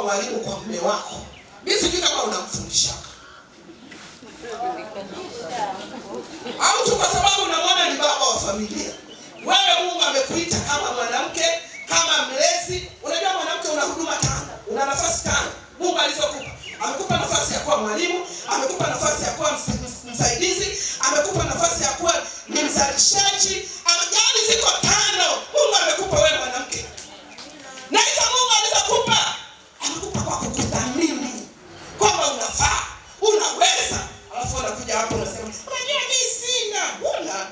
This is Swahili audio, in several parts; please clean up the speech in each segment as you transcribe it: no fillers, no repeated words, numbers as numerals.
mwalimu kwa mume wako. Mimi sijui kama unamfundisha au tu kwa sababu unamwona ni baba wa familia. Wewe Mungu amekuita kama mwanamke, kama mlezi. Unajua mwanamke una huduma tano, una nafasi tano Mungu alizokupa. Amekupa nafasi ya kuwa mwalimu, amekupa nafasi ya kuwa msaidizi, amekupa nafasi ya kuwa ni mzalishaji. Yaani ziko tano Mungu amekupa wewe mwanamke. Na hizo Mungu alizokupa, amekupa kwa kukuthamini kwamba unafaa, unaweza. Alafu unakuja hapo unasema, unajua mimi sina. Huna.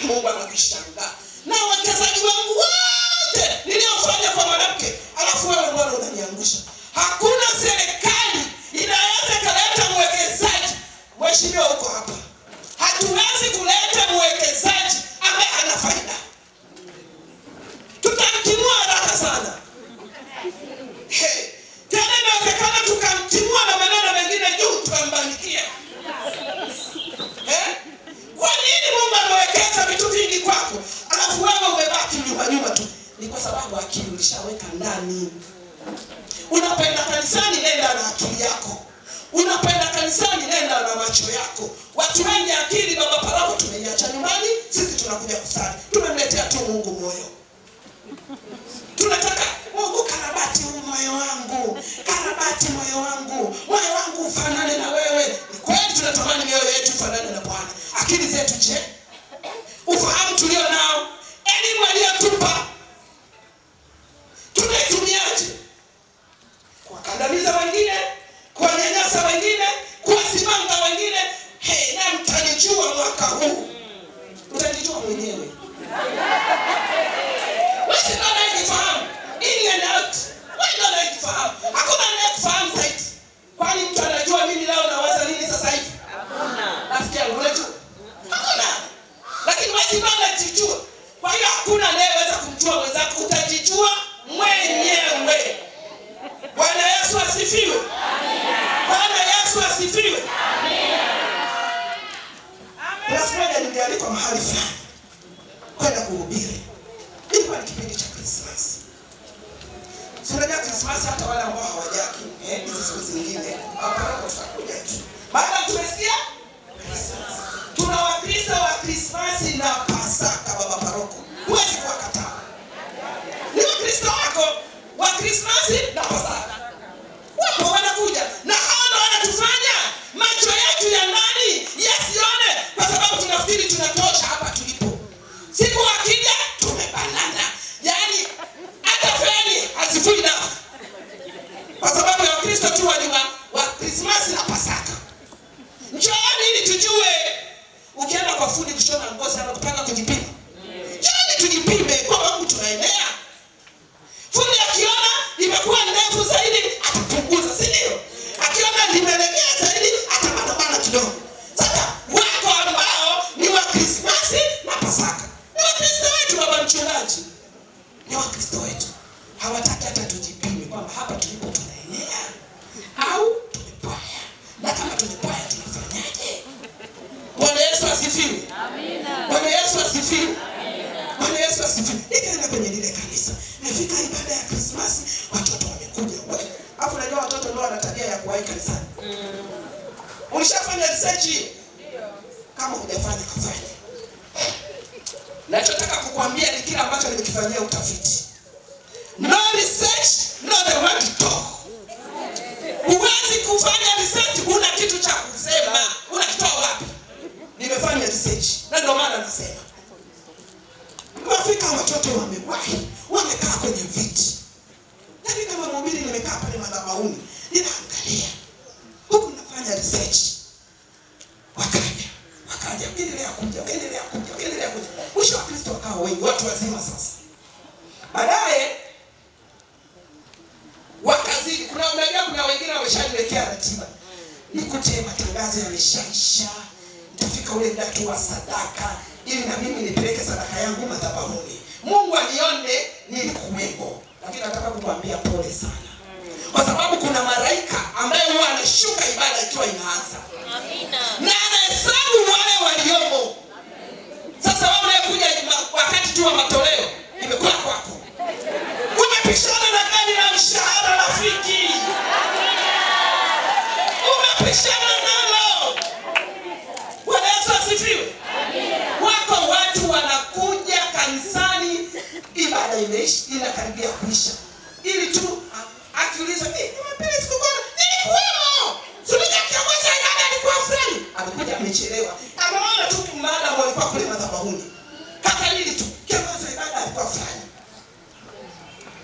Mungu anakushangaa. Na wachezaji wangu wote niliofanya kwa mwanamke, alafu wewe mbona unaniangusha? Hakuna serikali inaweza kaleta mwekezaji. Mheshimiwa uko hapa. Hatuwezi kuleta mwekezaji ambaye hana faida. Tutamtimua haraka sana. Hey, tena inawezekana tukamtimua na maneno mengine juu tukambanikia. Eh? Kwa nini Mungu amewekeza vitu vingi kwako, alafu wewe umebaki nyuma nyuma tu? Ni kwa sababu akili ulishaweka ndani. Unapoenda kanisani, nenda na akili yako. Unapoenda kanisani, nenda na macho yako. Watu wengi akili, baba paroko, tumeiacha nyumbani, sisi tunakuja kusali. Tumemletea tu Mungu moyo. Tunataka Mungu karabati huu moyo wangu, karabati moyo wangu, moyo wangu ufanane na wewe. Ni kweli tunatamani mioyo yetu ifanane na Bwana. Akili zetu je? Ufahamu tulio nao, elimu aliyotupa, tunaitumiaje? Kuwakandamiza wengine, kuwanyanyasa wengine, kuwasimanga wengine. Hey, na mtanijua mwaka huu. Utanijua mwenyewe. Wewe ndio unayejifahamu. In and out. Wewe ndio unayejifahamu. Hakuna anayekufahamu zaidi. Kwani mtu anajua mimi leo nawaza nini sasa hivi? Hakuna. Rafiki yangu unajua? Hakuna. Lakini wewe ndio unajijua. Kwa hiyo hakuna anayeweza kumjua mwenzako, utajijua mwenyewe. Bwana Yesu asifiwe. Bwana Yesu asifiwe. Kuna siku moja nilialikwa mahali fulani kwenda kuhubiri. Ilikuwa ni kipindi cha Krismasi. Si unajua Krismasi hata wale ambao hawajaki, hizi siku zingine, hapa tutakuja tu. Maana tumesikia Krismasi. Tuna Wakristo wa Krismasi na Pasaka, baba paroko. Huwezi kuwakataa. Ni Wakristo wako wa Krismasi na Pasaka. Wapo wanakuja na hao ndio wanatufanya macho yetu ya ndani yasione, kwa sababu tunafikiri tunatosha hapa tulipo. Siku akija tumebanana, yaani hata feni hazifui dafu, kwa sababu ya Wakristo tu wa Krismasi na Pasaka. Njooni ili tujue. Ukienda kwa fundi kushona ngozi anakupanga kujipima. Njooni tujipime kwa sababu tunaenea. Fundi akiona imekuwa ndefu zaidi atapunguza, si ndio? Akiona limelegea zaidi atabanabana kidogo. Sasa wako ambao ni wa Krismasi na Pasaka. Ni Wakristo wetu, baba mchungaji. Ni Wakristo wetu. Hawataki hata tujipime kwamba hapa tulipo tunaenea au tumepwaya. Na kama tumepwaya tunafanyaje? Bwana Yesu asifiwe. Amina. Bwana Yesu asifiwe. Bwana Yesu asifiwe. Nikaenda kwenye lile kanisa. Nifika ibada ya Krismasi, watoto wamekuja. Alafu unajua watoto ndio wana tabia ya kuwahi kanisani. Ulishafanya research hiyo? Kama hujafanya kafanya. Nachotaka kukuambia ni kile ambacho nimekifanyia utafiti. No research, no the word to talk. Huwezi kufanya research huna kitu cha kusema. Unakitoa wapi? Nimefanya research na ndio maana nasema. Wafika watoto wamewahi, wamekaa kwenye viti. Yaani kama mhubiri nimekaa pale madhabahuni, ninaangalia. Huku nafanya research. Wakaja, wakaendelea kuja, wakaendelea kuja, wakaendelea kuja. Mwisho wa Kristo wakawa wengi, watu wazima sasa. Baadaye wakazidi. Unajua kuna wengine wameshajiwekea ratiba. Nikute matangazo yameshaisha, nitafika ule muda tu wa sadaka ili na mimi nipeleke sadaka yangu madhabahuni. Mungu alione nilikuwepo. Lakini nataka kukuambia pole sana. Kwa sababu kuna malaika ambaye huwa anashuka ibada ikiwa inaanza. Amina. Na anahesabu wale waliomo. Sasa wewe unayekuja wakati tu wa matoleo, imekuwa kwako. Umepishana na gari la mshahara. Pishana nalo. Bwana Yesu asifiwe. Wako watu wanakuja kanisani, ibada imeisha, inakaribia kuisha, ili tu akiulizwa, Jumapili sikukuona, nilikuwemo. Sikuja, kiongozi wa ibada alikuwa fulani, amekuja amechelewa, ameona tu maadamu alikuwa kule madhabahuni, kakalili tu kiongozi wa ibada alikuwa fulani.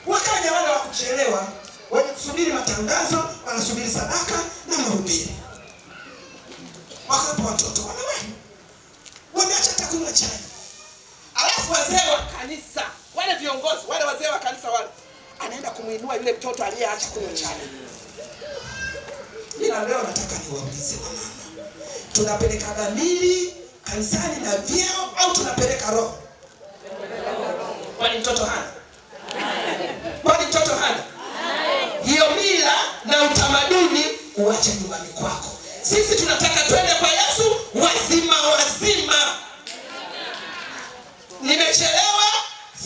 Wakaja wale wa kuchelewa, wenye kusubiri matangazo, wanasubiri sadaka na mahubiri. Wakawepo watoto wamewahi, wameacha hata kunywa chai. Alafu wazee wa kanisa wale viongozi wale wazee wa kanisa wale, anaenda kumuinua yule mtoto aliyeacha kunywa chai. Ila leo nataka niwaulize wamama, tunapeleka miili kanisani na vyeo au tunapeleka roho? Kwani mtoto hana? Kwani mtoto hana? Hiyo mila na utamaduni uache nyumbani kwako. Sisi tunataka twende kwa Yesu wazima wazima. Nimechelewa,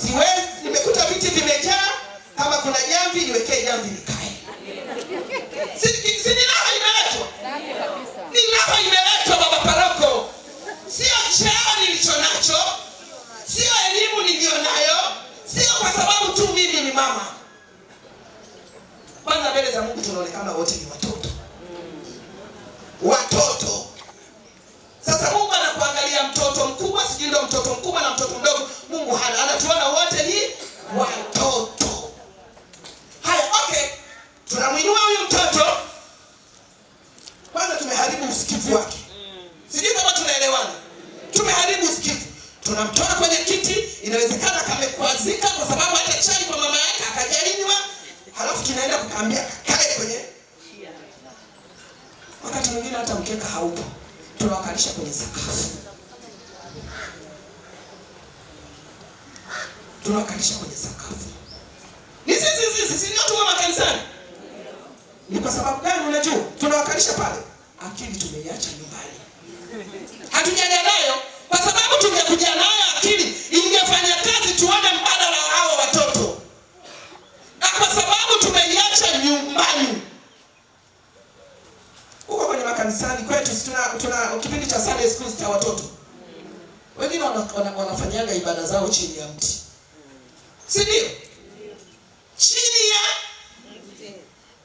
siwezi, nimekuta viti vimejaa, kama kuna jamvi niwekee jamvi nikae. Si ni raha imeletwa? Ni raha imeletwa, baba paroko. Sio cheo nilicho nacho, sio elimu niliyo nayo, sio kwa sababu tu mimi ni mama. Kwanza mbele za Mungu tunaonekana wote ni watoto. Watoto. Sasa Mungu anakuangalia mtoto mkubwa, sijui ndio mtoto mkubwa na mtoto mdogo. Mungu hana, anatuona wote ni watoto. Haya, okay. Tunamuinua huyu mtoto. Kwanza tumeharibu usikivu wake. Sijui kama tunaelewana. Tumeharibu usikivu. Tunamtoa kwenye kiti, inawezekana kamekwazika kwa sababu hata chai kwa mama yake akajalinywa. Halafu tunaenda kukaambia kae kwenye. Wakati mwingine hata mkeka haupo. Tunawakalisha kwenye sakafu. Tunawakalisha kwenye sakafu. Ni sisi ndio tuko makanisani. Ni kwa sababu gani unajua? Tunawakalisha pale. Akili tumeiacha nyumbani. Hatujaja nayo kwa sababu tungekuja nayo akili ingefanya kazi tuone mbadala wa hao watoto. Na kwa sababu tumeiacha nyumbani. Huko kwenye makanisani kwetu tuna kipindi cha Sunday school cha watoto. Wengine wanafanyaga ibada zao chini ya mti. Si ndio? Chini ya mti.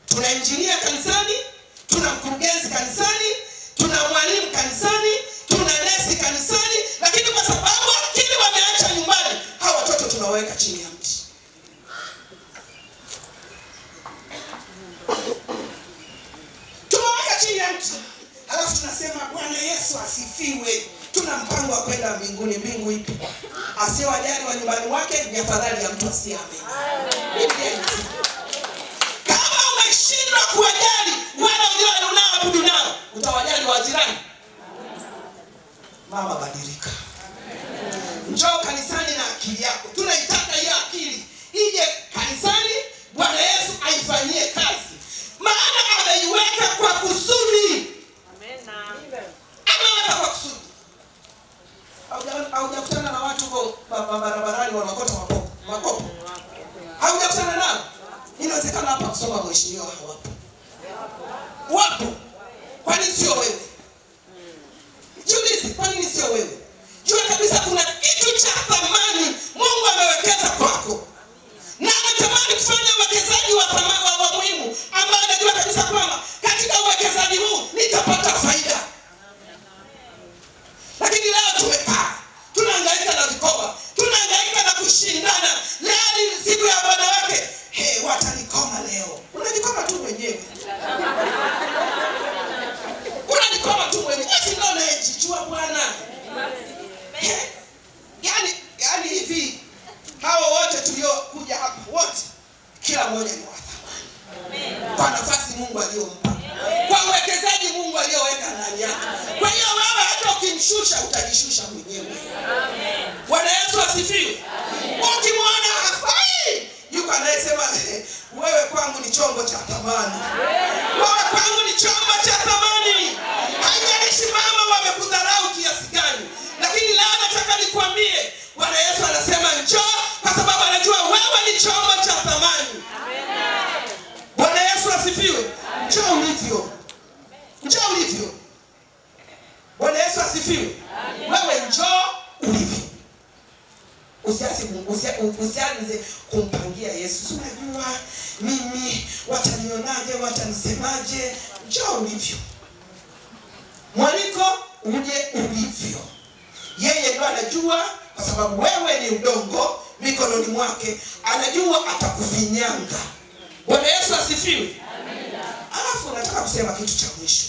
Tuna engineer kanisani, tuna mkurugenzi kanisani, tuna mwalimu kanisani, tuna nesi kanisani, lakini kwa sababu akili wameacha nyumbani, hawa watoto tunawaweka chini ya mti. Tunawaweka chini ya mti. Halafu tunasema Bwana Yesu asifiwe. Tuna mpango wa kwenda mbinguni. Mbingu ipi? Asiyewajali wa nyumbani wake ni afadhali ya mtu asiyeamini. Kama umeshindwa kuwajali wale unaoabudu nao, utawajali wa jirani? Mama, badilika. Njoo kanisani na akili yako. Tunaitaka hiyo akili ije kanisani, Bwana Yesu aifanyie kazi. Maana ameiweka kwa kusudi. Ameweka kwa kusudi. Haujakutana na watu huko barabarani wanaokota makopo? Haujakutana nao? Inawezekana hapa kusoma mheshimiwa hawapo. Wapo. Kwa nini sio wewe? Jiulize, kwa nini sio wewe? Jua kabisa kuna kitu cha thamani Mungu amewekeza kwako. Na anatamani kufanya uwekezaji wa thamani wa muhimu, ambao anajua kabisa kwamba katika uwekezaji huu nitapata faida. Lakini leo tumekaa, tunahangaika na vikoba, tunahangaika na kushindana. Leo ni siku ya wanawake. Hey, watanikoma leo. Unajikoma tu mwenyewe. Unajikoma tu mwenyewe. Eti ndio unayejijua bwana. Yaani hivi hao wote tuliokuja hapa wote, kila mmoja ni wa thamani. Kwa nafasi Mungu aliyompa, kwa uwekezaji Mungu aliyoweka ndani yake. Kwa hiyo wewe hata ukimshusha utajishusha mwenyewe. Bwana Yesu asifiwe. Ukimwona hafai, yuko anayesema wewe kwangu ni chombo cha thamani. Wewe kwangu ni chombo cha thamani. Haijalishi mama wamekudharau kiasi gani, lakini leo nataka nikwambie, Bwana Yesu anasema njoo, kwa sababu anajua wewe ni chombo cha thamani. Bwana Yesu asifiwe. Njoo ulivyo. Njoo ulivyo. Bwana Yesu asifiwe. Wewe njoo ulivyo. Usianze kumpangia Yesu. Si unajua mimi watanionaje, watanisemaje? Njoo ulivyo. Mwaliko uje ulivyo. Yeye ndo anajua, kwa sababu wewe ni udongo mikononi mwake, anajua atakufinyanga. Bwana Yesu asifiwe. Alafu nataka kusema kitu cha mwisho.